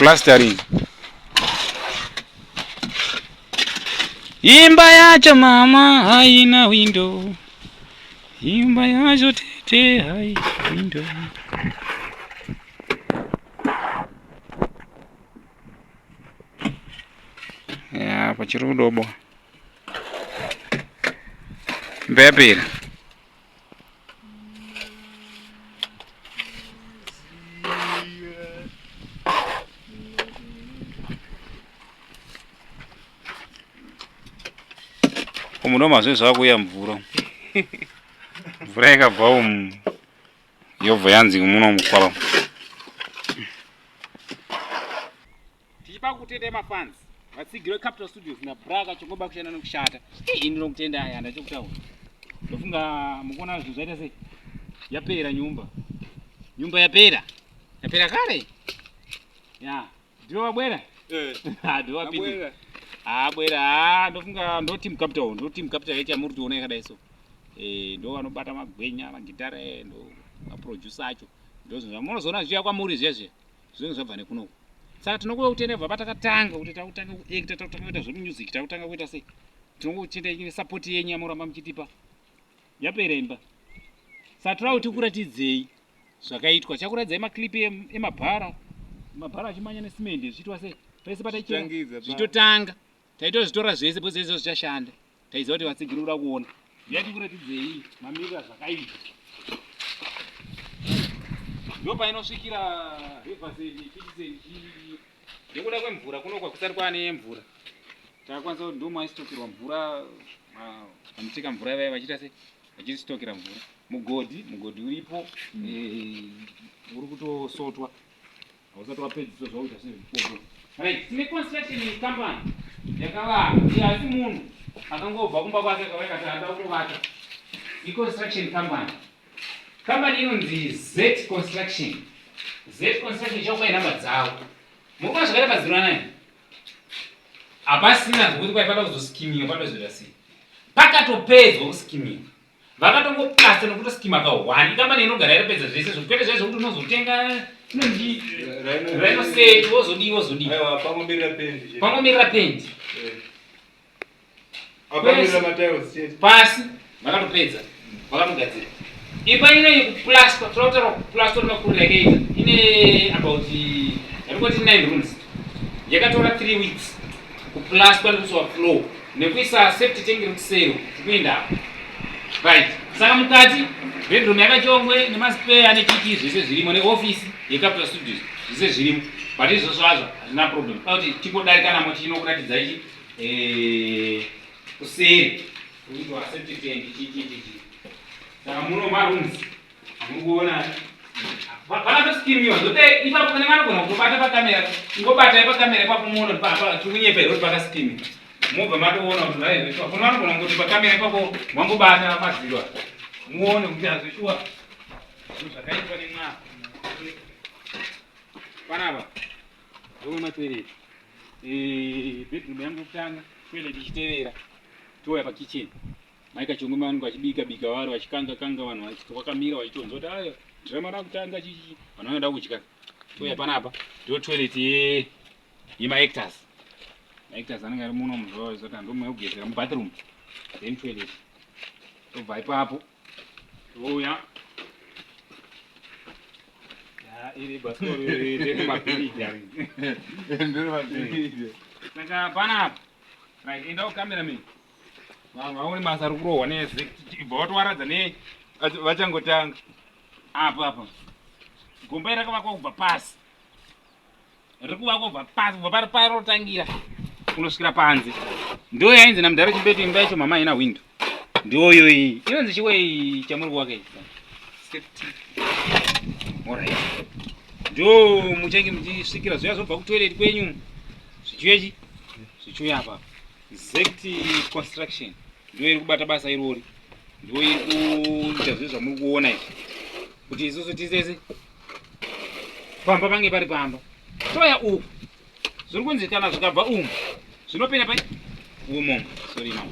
Plastering. Imba yacho mama haina window. Imba yacho tete haina window. Ya, pachiri kudobo. Imba yapera. Umu ndo mazve zvakuuya mvura. Mvura ikabva umu yobva yanzi muno mukwava. Tichipa kutenda mafans vatsigiri veCapital Studios naBraka Chongoba kushanda nekushata. Ini ndinokutenda aya ndachokutaura. Ndofunga mukuona zvinhu zvaita sei? Yapera nyumba. Nyumba yapera. Yapera kare. Ya, ndiwe wabwera? Eh. Ah, ndiwe wapinda. Abwera. Ah, bwera. Ah, ndofunga ndo team Capital, ndo team Capital yacho yamuri kutoona yakadai so. Eh, ndo vanobata magwenya, magitare, eh, ndo maproducer acho. Ndo zvinhu zvamunozoona zvichiuya kwamuri zviya zviya. Zvinenge zvabva nekunoku. Saka tinokuva kutenda kubva patakatanga kuti takutanga kuacta, takutanga kuita zvemusic, takutanga kuita sei. Tinongotenda nesupport yenyu yamuramba muchitipa. Yapera imba. Saka toda kuti tikuratidzei zvakaitwa. Chakuratidzai maclip emabhara. Mabhara achimanya nesimende zvichiitwa sei. Pese pataichera Zvitangidza pa- zvichitotanga. Taitozvitora zvese because izvo zvichashanda. Taiziva kuti vatsigiri kuda kuona. Yatikuratidzei mamiriro azvakaita. Ndo painosvikira Riverside Citizen nekuda kwemvura kuno kusati kwaane mvura. Takakwanisa kuti ndo maisitokirwa mvura vanocheka mvura vaya vachiita sei vachisitokera mvura. Mugodhi, mugodhi uripo uri kutosotwa. Hausati wapedziswa zvakuita sezvikoko. Right, tine construction company yakavaka. Iye asi munhu akangobva kumba kwake akauya akati anoda kutovaka. Iconstruction company. Company inonzi Z Construction. Z Construction ichakupai namba dzavo. Muri kuona zvakaita padziro anani? Hapasina zvekuti kwai pada kuzoskimiwa pada kuzoita sei. Pakatopedzwa kuskimiwa. Vakatongoplasta nekutoskima ka one. Ikambani inogara yapedza zvese zvo. Kwete zvese zvekuti unozotenga inonzi rhino set wozodii wozodii. Aiwa, pangomirira pendi chete. Pangomirira pendi. Eh. Apamirira matiles chete. Pasi vakatopedza vakatogadzira. Imba ino yekuplasta, totaura kuplasta nemakuriro yakaita ine about yatingoti 9 rooms. Yakatora 3 weeks kuplastwa nekuiswa floor nekuisa septic tank iri kuseri tikuenda apo. Right. Saka mukati bedroom yakachongwe nemaspare nechiki zvese zvirimo neoffice yeCapital Studios zvese zvirimo. But izvozvo hazvo hazvina problem. Kuti tingodarika namo tichinokuratidza ichi kuseri kuitwa septic tank chichi chichi. Saka muno marooms muri kuona pakatoskimiwa zvote ipapo pane vanogona kutobata pakamera ingobatai pakamera ipapo muone kuti tiri kunyepa here kuti pakaskimiwa mobva matoona kuti vai zveshuwa kune vanogona kungoti pakamera ipapo mangobata madziro aya muone kuti hazveshuwa zvinhu zvakaitwa nemwana panapa ndomwe matoilet bedroom yangu yekutanga toilet ichitevera touya pakitchen Mai Kachongwe vanenge vachibika bika vari vachikanga kanga vanhu vakamira vachitonzwa kuti ayo drama rakutanga chichi vanhu vanoda kudya. Touya panapa ndo toilet ye yemaactors. Maactors anenge ari muno muzvozoti ndomwe yekugezera mubathroom then toilet. Tobva ipapo touya iri bhasikoro ndere mabhiriji ari. Ndere mabhiriji. Saka panapa right enda kucameraman. Vanhu vaone basa riri kurohwa nezibva watowaradza ne Vachangotanga. Apa apa. Gomba iri rakavakwa kubva pasi. Riri kuvakwa kubva pasi kubva pari parotangira kunosvikira panze. Ndiyo yainzi namudhara Chimbetu imba yacho mama haina window. Ndiyoyo iyi. Inonzi chiwe iyi chamuri kuvaka iyi. Safety. Alright. Ndo muchange muchisvikira zviya zvobva kutoilet kwenyu. Zvichiuya chi? Zvichiuya apa. Zect Construction ndiyo iri kubata basa irori, ndiyo iri kuita zve zvamuri kuona izvi, kuti isusu tisese pamba pange pari pamba. Toya uku zviri kunzi kana zvikabva umu zvinopinda pai umo, sorry mama,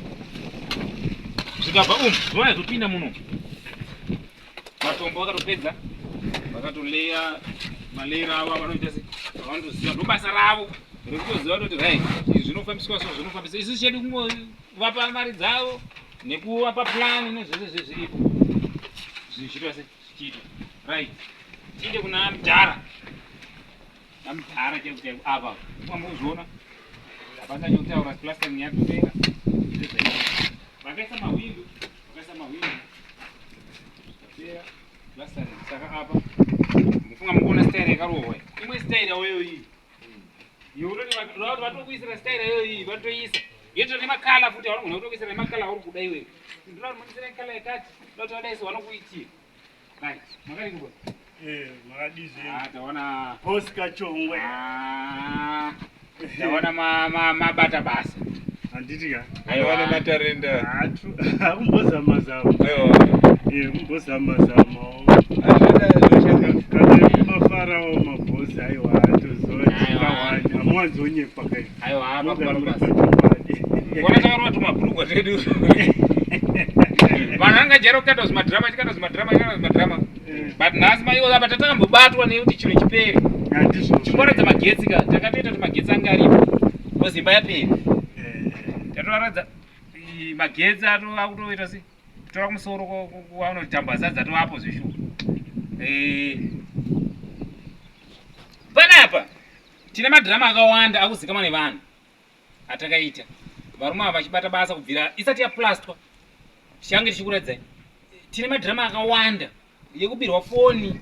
zvikabva umu zvinouya zvopinda muno. Matombo vakatopedza, vakatoleya malera avo avanoita se Vanotoziva ndobasa ravo rekutoziva kuti right, izvi zvinofambiswa so, zvinofambiswa. Isu chedu kungovapa mari dzavo nekuvapa plan nezvese zvezviripo zvichiitwa se zvichiitwa. Right, tiende kuna mudhara, namudhara chaiko chaiko apa kwambozviona hapana chekutaura. Plastering yatopera, vakaisa mahwindo, vakaisa mahwindo, zvikapera plastering. Saka apa mufunga mukuona style yakarohwa, imwe style yaweyo iyi. Iwe vatokuisira style iyoyo iyi, vatoisa yeto nemakala futi. Vanogona kutokuisira nemakala auri kuda iwewe. Ndoda kuti munisire kala yakati, ndoda kuti vadai, so vanokuitira. Right, makadini boss? Eh, makadii zvenyu? Ah, taona. Boss Kachongwe. Ah, taona mabata basa. Handiti ka? Aiwa, matarenda. Akumbozama zama. Aiwa. Eh, kumbozama zamawo. Azvina. Kana mafarawo mabhosi, aiwa, toziva. Aiwa. Kawani hamuwanzonyepa kai. Aiwa, apa Munogara kubata muri basa. pachokwadi. Kona takarova tumabhurugwa twedu. Vanhu vangajaira kukata zvimadhirama, chikata zvimadhirama, chikata zvimadhirama. But nhasi maiwo apa tatambobatwa nekuti chinhu chipere. Handizvo. Chimboratidza magetsi ka. Takatoita kuti magetsi anga aripo because imba yapera. Tatovaratidza magetsi akutoita se tora kumusoro kwavanoti tambazadza tovapo zveshuwa. Panapa tine madhirama akawanda akuzikamwa nevanhu atakaita, varume ava vachibata basa kubvira isati yaplastwa. Tichange tichikuradzai, tine madhirama akawanda yekubirwa foni,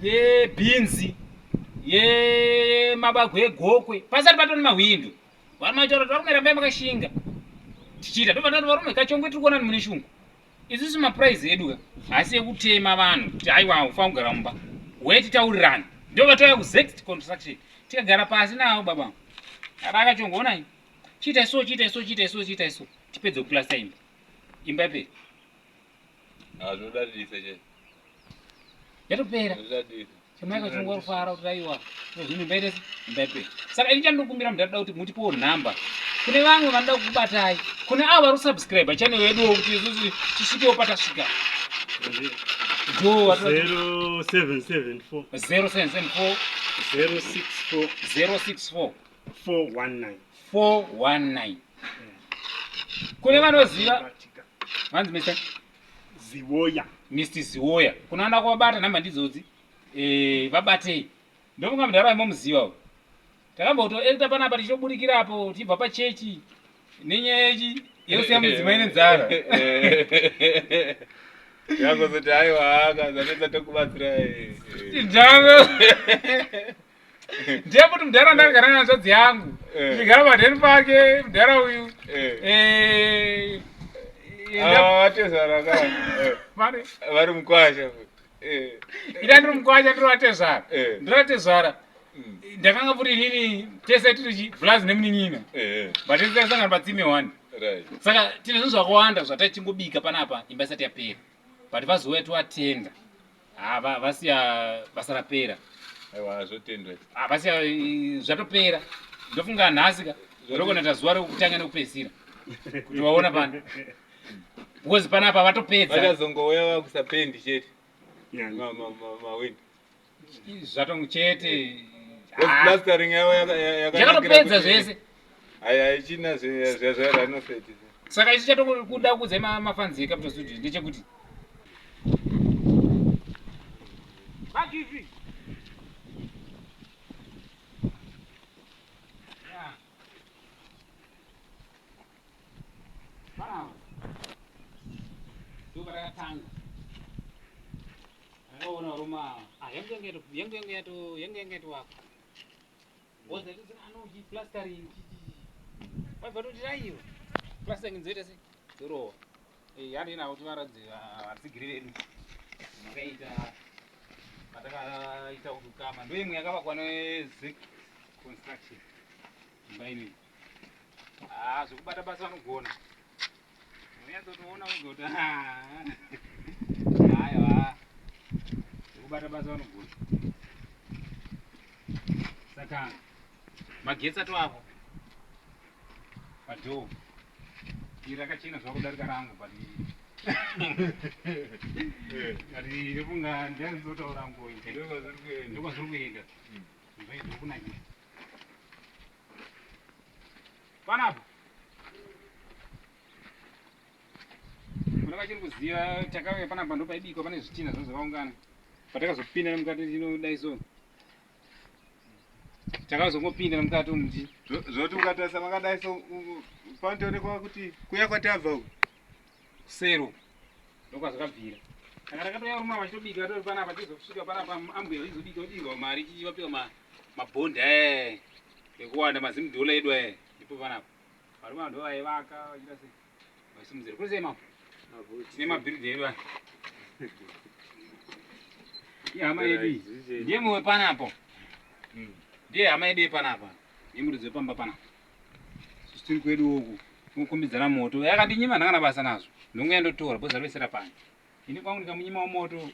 yebhinzi, yemabagwe egokwe, pasati patoni mahwindo. Varume vachitaura kuti varume rambai makashinga tichiita. Ndobva ndati, varume Kachongwe, tiri kuona mune shungu. Isusu mapuraizi edu ka hasi ekutema vanhu kuti aiwa, ufanira kugara mumba wetitaurirana. Ndobva tauya kuZext Construction, tikagara pasi navo. Baba ada akachongoonai, chiitai so, chiitai so, chiitai so, chiitai so, tipedze kuplasta imba, imba yapera. Zvinodadisa che. Yatopera. Zvinodadisa. Chimai Kachongwa rufara kuti aiwa, zvinhu imba ite imba yapera. Saka ini chandinokumbira mudada kuti mutipewo nhamba kune vamwe vanoda kukubatai, kune avo vari kusubscribe channel yeduwo, kuti isusu tisvikewo patasvika. Ndo 0774. 0774. 064. 064. 419. 419. Kune vanoziva vanzi Mr Ziwoya. Mr Ziwoya. Kuna vanoda kuvabata, nhamba ndidzodzi. Vabatei. Ndofunga mudhara imomuziva takambotoekta panapa tichitoburikirapo tichibva pachechi nenyaya yechi yekusiya mudzimai nenzara. Yakuzoti aiwa, akazanetsa, tokubatsira. Njalo ndiye kuti mudhara ndakagara nehanzvadzi yangu, tichigara padheni pake mudhara uyu. Vatezvara ka? Mari. Vari mukwasha. Ida ndiri mukwasha, ndiri vatezvara. Ndiri vatezvara. Ndakanga futi inini tese tiri chiblazi nemunin'ina, but tese tasangana patsime one. Saka tine zvinhu zvakawanda zvataichingobika panapa imba isati yapera, but vazouya tovatenda. Ha, vasiya basa rapera. Aiwa, zvotendwa. Ha, vasiya zvatopera. Ndofunga nhasi ka ndogona tazuva rekutanga nekupedzisira kuti vaona pano, because panapa vatopedza. Vachazongouya vakusapendi chete mawindo. Zvatongo chete. Plastering yavo yakanakira yakatopedza kuti zvese. Haichina zvaranofeti. Saka isu chatokuda kuudzai mafanzi eCapital Studios ndechekuti Magivi. Yeah. Panapa ndo patakatanga. Akaona varume ava, ah, yangu yanga yatovakwa. Woza plastering, vabva toti aiwa, plastering dzoita sei, dzorohwa. Handina kuti varadze vatsigiri vedu makaita patakaita kuti ukama. Ndo imwe yakavakwa neZek Construction imba inei. Ah, zvekubata basa vanogona. Unonyatsotoona wega kuti aiwa, zvekubata basa vanogona. Saka magetsi atoapo padhoo. Iri rakachena zvako kudarika rangu, but ndofunga ndianizotaura ngo. Ndokwazviri kuenda. Imba yedu kunakira. Panapa. Muna vachiri kuziva takauya panapa ndopaibikwa pane zvitina zvo zvakaungana. Patakazopinda nemukati tinodai so. Takazongopinda nemukati umu ti. Zvoti ukatarisa makadai so panotoonekwa kuti kuya kwatabva uku. Kusero. Ndokwazvakabvira. Saka takatouya varume ava vachitobika tori panapa tizosvika panapa ambuya vachizobika vodirwa mari chichivapiwa ma mabhondi aya ekuwanda mazimudhola edu aya ndipo panapa. Varume ava ndovaivaka vachiita sei vaisimudzira. Kuri sei mambo? Tine mabhiridhi edu aya. Ihama yedu iyi. Ndiye mumwe panapo. Ndiye hama yedu yepanapa. Ndiye muridzi wepamba panapa. Isu tiri kwedu uku. Tinokumbidzana moto. Yakandinyima ndakana basa nazvo. Ndonge ndotora bhoza roisira panze. Ini kwangu ndikamunyimawo moto.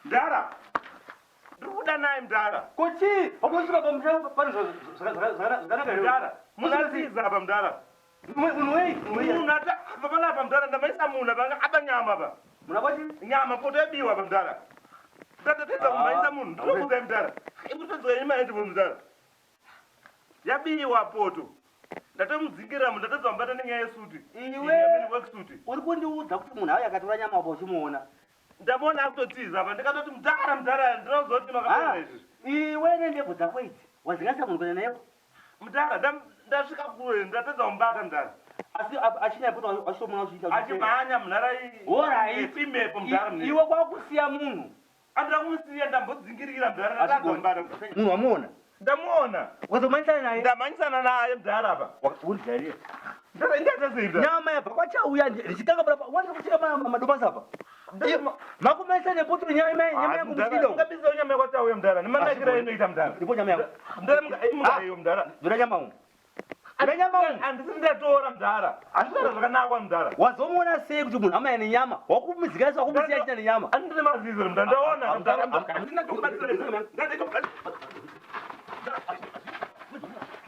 Mdara! Ndiri kuda naye mdara. Ko chii? Wakusvika pamusha pane zvakanaka here? Mdara, munatiza apa mdara. Munhu wei? Munhu ata apa panapa mdara ndamaisa munhu apa aba nyama apa. Munhu akwati? Nyama poto yabiwa apa mdara. Ndatatiza kumaisa munhu. Ndinokuudza mdara. Ikutodzoka nyama yedu mdara. Yabiwa poto. Ndatomudzingirira munhu ndatadza kumubata nenyaya yesuti. Iwe Work suit. uri kundiudza kuti munhu auya akatora nyama apa uchimuona. Ndamuona akutotiza apa ndikatoti mudhara mudhara ndinoziva kuti makapera izvi. Iwe nendebvu dzako idzi wazinganisa munhu kuenda naye. Mudhara ndasvika kure ndatadza kumubata mudhara. Asi achina poto wachitomuona uchiita. Achimhanya munhara iyi. Alright. Imhepo mudhara. Iwe kwakusiya munhu. Andida kumusiya ndambodzingirira mudhara ndatadza kumubata. Munhu wamuona. Ndamuona. Ukazomhanyisana naye. Ndamhanyisana naye mudhara apa. Undijairira. Ndata Nyama yabva kwachauya ndichikanga panapa wandiri kucheka madomasi apa. Makumhanyisa nepoto nyama yangu muchida. Ungabisa nyama yakwachauya mudhara nemanakira inoita mudhara. Ndipo nyama yangu. Mudhara mungaiyo mudhara. Ndoda nyama umu. Ndoda nyama umu. Handisi ndatora mudhara. Handisi zvakanakwa mudhara. Wazomuona sei kuti munhu amaya nenyama? Wakumuzikanisa wakumusiya achina nenyama. Andine mazizo mudhara ndaona mudhara. Handina kubatsira.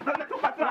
Ndatokubatsira.